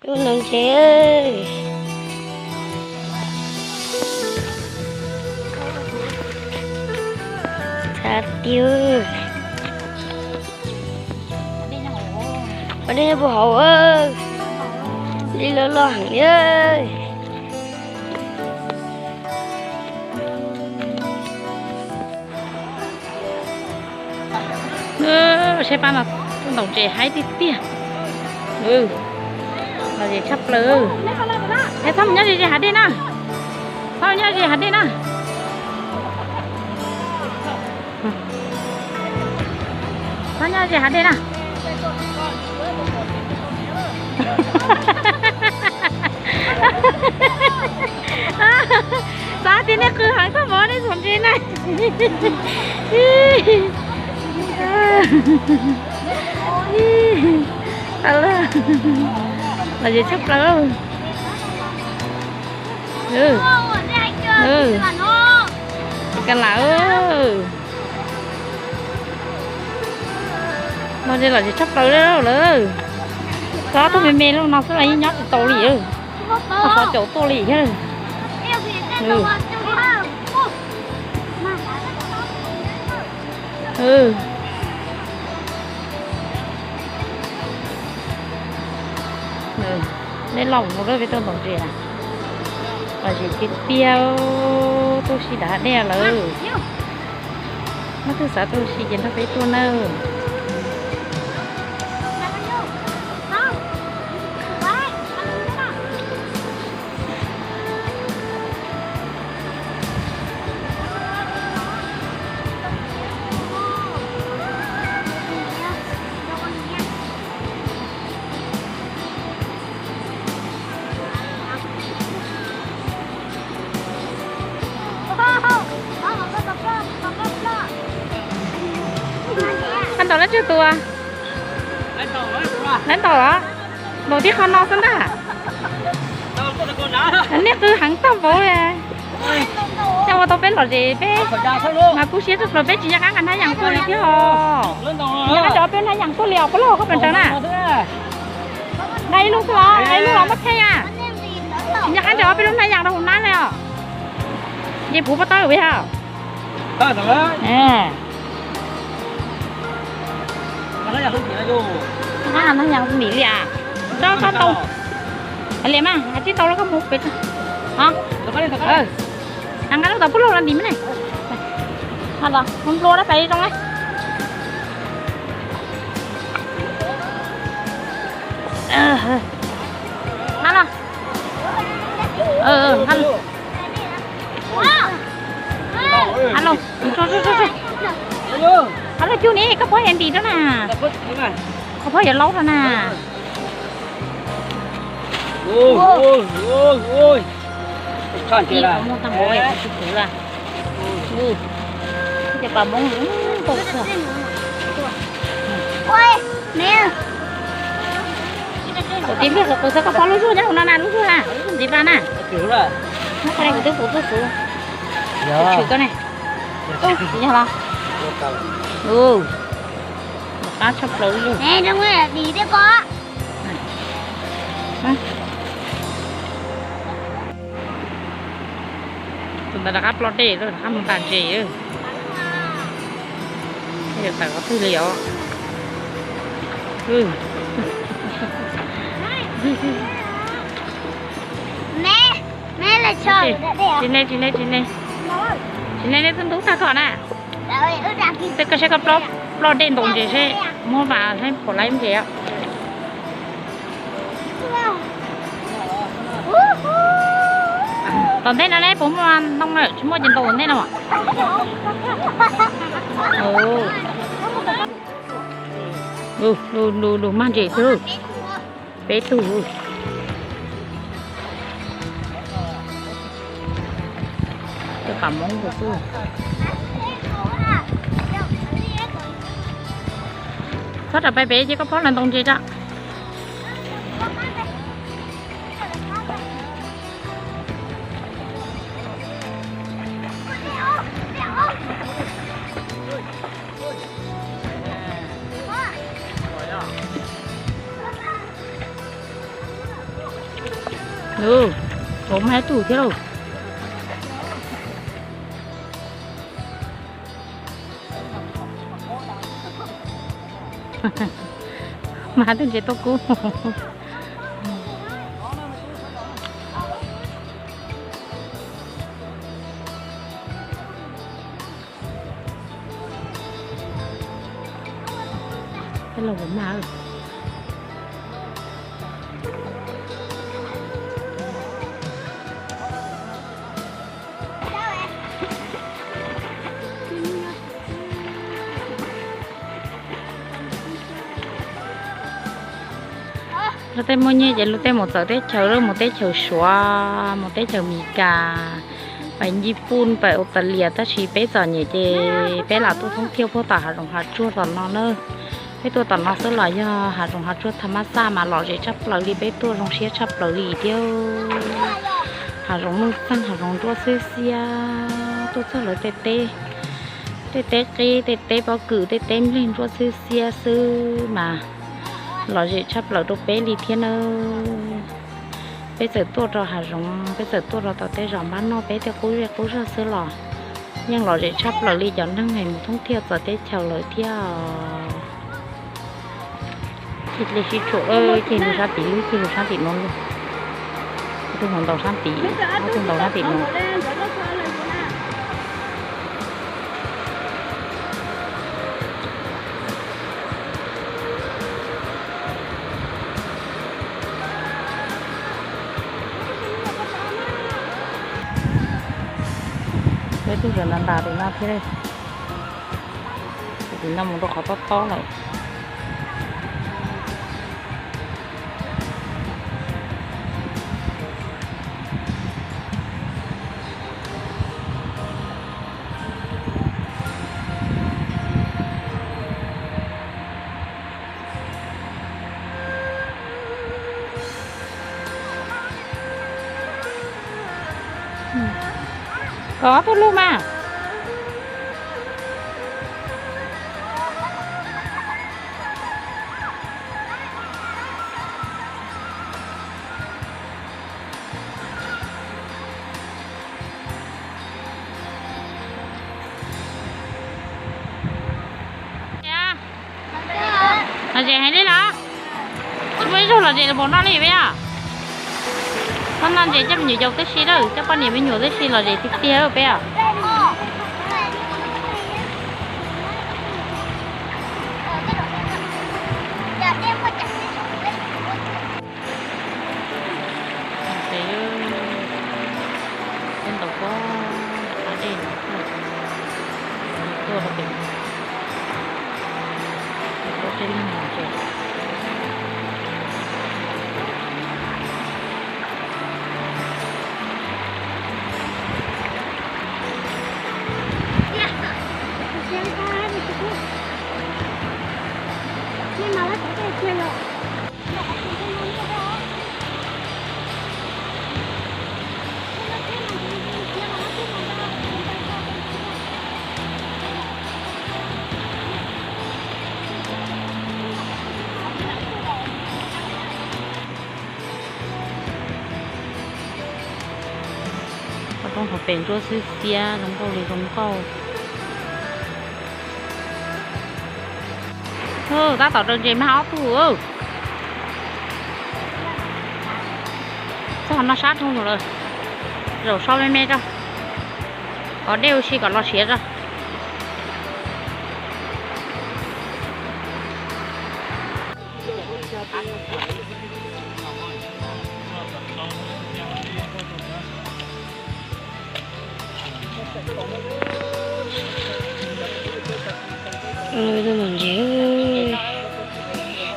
Tuaj ntoo ntses. Txhav tiag. Ua dej nyob puag hauv. Dej loj loj heev li. Saib pab no, ntaus ntses haib tiag tiag. Lom zem tshaj plaws. Es txhob mus nyob ze ze hav dej na. Txhob mus nyob ze hav dej na. Txhob nyob ze hav dej na. Xav tias nej qw heev koj mov nej txhob ntse na. Lom zem tshaj plaws. Ka la. No ces lom zem tshaj plaws lawm. Txog ob tug me me li no xwb los yeej nyob tsis tau li. Txog caum tuaj li thiab. Nej los mus rau peb tuaj ntaus ntses na. Lom zem tiag tiag, tuaj si dav dej lawm. Muaj twg xav tuaj si ces nrog peb tuaj nawb. Koj ntaus lab tsawg tus? Lab ntaus los? Ntaus tib qho no xwb ntag. Nej qw heev tag npaum li. Yog ua tau peb lom zem peb mas kuj siab tshaj plaws, peb tsis nco qab nqa hnab yas tuaj li thiab os. Nco qab nrog peb hnab yas tuaj li os, puab laug koj pes tsawg na? Nqa ib lub xwb los, nqa ib lub los muab thaij na. Tsis nco qab nrog peb lub hnab yas rau hauv hnab li os. Nce puv pob tawb ua yog. Hnab yas ntim li as? Tau tau tau. Liam mas, hais tsis tau los koj mus pem. Nqa lub tau puab laug los ntim mas ne. Nplua dab pais zoo na. Nqa los. Nqa los. Nqa los, nqa los cug ne, koj phob yuav ntim rau na. Koj phob yuav laub rau na. Ib qho muaj tag npaum tsis kuv la. Ces pas Hmoob tau xwb. Kuv tib pliag kuv xav koj phob lub zuag nyob hauv no na, lub zuag na, lub zuag ntxiv pas na. Muab qhov ne kuv twb puv tuaj xwb. Tshwm koj ne. Yog los. Qab tshaj plaws li. Tus ntawd rov qab ploj dej, rov qab mus ntaus ntses. Yog tawm qhov twg li os? Tsis ne, tsis ne, tsis ne. Tsis ne, nej twb ntub tag koj na. Tej koj saib koj ploj dej ntaus ntses seb muab vas saib puas laib ntses os. Tom ntej no ne puas muaj ntoo na? Tsis muaj ces ntaus tom ntej no. Mag ntses xwb. Peb tug. Pam Hmoob xwb. Txhob rau peb pem ces koj phob los ntaus ntses tso. Ub, ua mas ib tug thiab lauj. Mas twb ntses tuaj kub. Peb los ua mas. Luag tej muaj nyiaj ces luag tej mus txawv teb chaws, luag mus teb chaws Suav, mus teb chaws Amelikas, pais Nyij Pooj, pais Australia, tab sis peb txom nyem ces peb lam tuaj thoob thiaj puag tom hav zoov hav tsuag tom no na. Peb tuaj tom no xwb los yog hav zoov hav tsuag tham mas xaj mas lom zem tshaj plaws li, peb tuaj zoo siab tshaj plaws li thiab. Hav zoov nuj txeeg, hav zoov nruab xwb xiab, tuaj txog lawv tej teb, tej teb qib, tej teb pob kws, tej teb nplej nruab xwb xiab xwb mas lom zem tshaj plaws rau peb li thiab nawb. Peb txawm tuaj rau hav zoov, peb txawm tuaj rau tom tej zos npab noj peb tej qub zej qub zog xwb los yeej lom zem tshaj plaws li cov neeg es mus thoob thiaj txawv teb chaws lawm thiab. Cia li sib tshuam, cia li sab tim lub, cia li sab tim no lub. Ob tug mus ntaus sab tim, ob tug ntaus sab tim no. Peb twb sawv ntas ntas tim no thiab. Tim no mus rau qhov tob tob lawm. Kov ob tug lug mas. Lom zem heev li los? Tsis muaj ib zaug lom zem los npaum no li peb os. Hnub no ntses coj me nyuam yaus tib si lawm, coj poj niam me nyuam tib si lom zem tiag tiag peb os. Ces peb ntaus pob qab dej no tuaj rau pem, tuaj tej leeg mus tsuas. Qhov rooj qhov pem nruab xwb xiab zoo nkauj li zoo nkauj. Tab tom raws ntses mas ob tug. Txog no sab dhau lawm, zaum so me me tso, kov dej ua si kom los siav tso.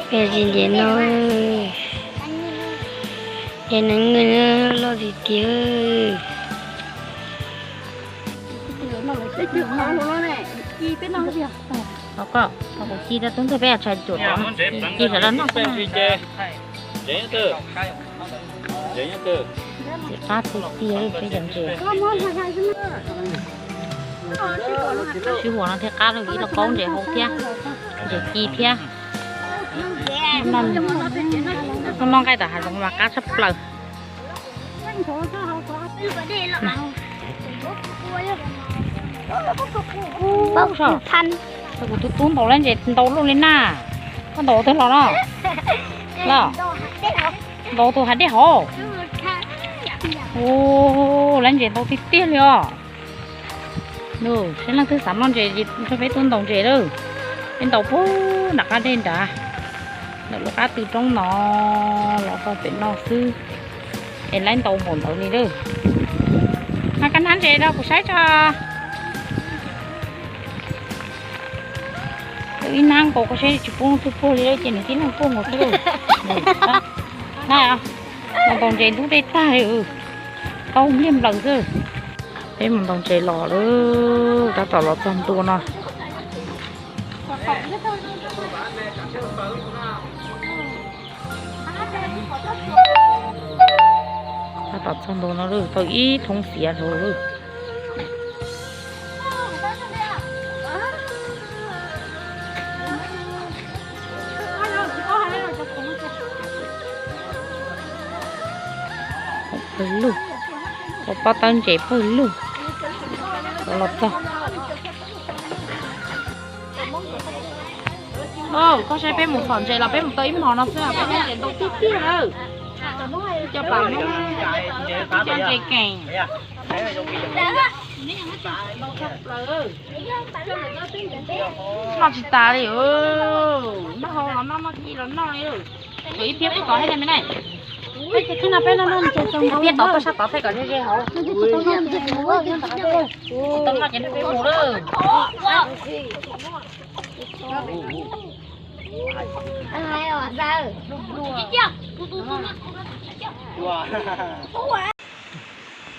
Ntses, ntses no, ntses nees loj tiag tiag. Koj, koj kuv ci rau tub ntxawg peb tshais cuam tod, ci sawv daws noj xwb. Ces qab tiag tiag peb cov ntses. Sib huam no thiaj qab rau ib lauj kaub ntses hau thiab, ntses ci thiab. Hnub no nqaij tom hav zoov mas qab tshaj plaws. Paub so, kuv tus tub ntaus lab ntses ntau luaj li na. Koj ntaus ua twg los no? Los ntaus tus hav dej hauv. Ua, lab ntses ntau tiag tiag li os. Saib leej twg xav noj ntses, peb tuaj ntaus ntses lawm. Peb ntaus puag nram qab dej nrad, ntawm lub qab tw roob no los txog pem no xwb. Es lawv ntaus npaum ntawd li lawm. Mas koj hnab ntses rau kuv saib tso. Ib hnab nkaus koj saib tsis pub twg puag li lawm ces nws tib leeg puag nkaus xwb. Na, ntaus ntses ntub dej tag li, tau npliag nplaws xwb. Peb mus ntaus ntses los lawm, tab tom los txog ntua no. Tab tom txog ntua no lawm, tau ib thoob xiav rau lawm. Pawg lug, ua pob tawb ntses pawg lug los txog. Koj saib peb mus txhom ntses los peb mus tau ib hmos no xwb, peb ntses ntau tiag tiag lawm. Cov pam, cov ntses keem. Noj tsis tas li, noj hau los noj, noj ci los noj li. Ib pliag peb tod thiab ne me ne. Ib pliag tod tuaj sab tod thiab kom ze ze hauv. Tau noj ces peb mus lawm.